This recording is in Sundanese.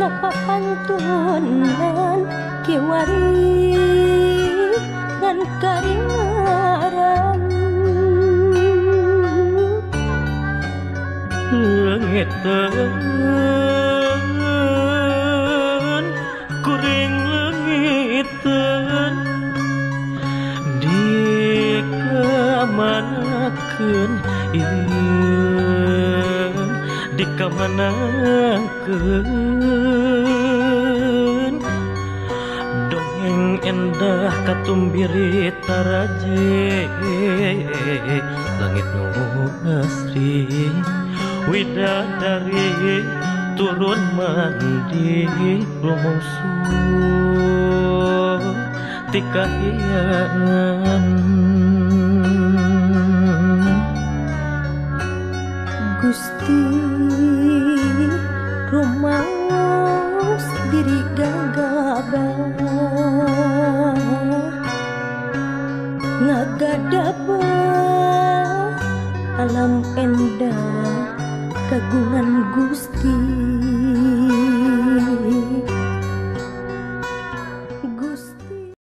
Napapantunan kiwari ngan karingaran leungiteun kuring leungiteun dikamanakeun ieu dikamanakeun dongeng endah katumbiri taraje langit nu asri widadari turun mandi lumungsu ti kahyangan. Gusti rumaos diri gagabah ngagadabah alam endah kagungan Gusti.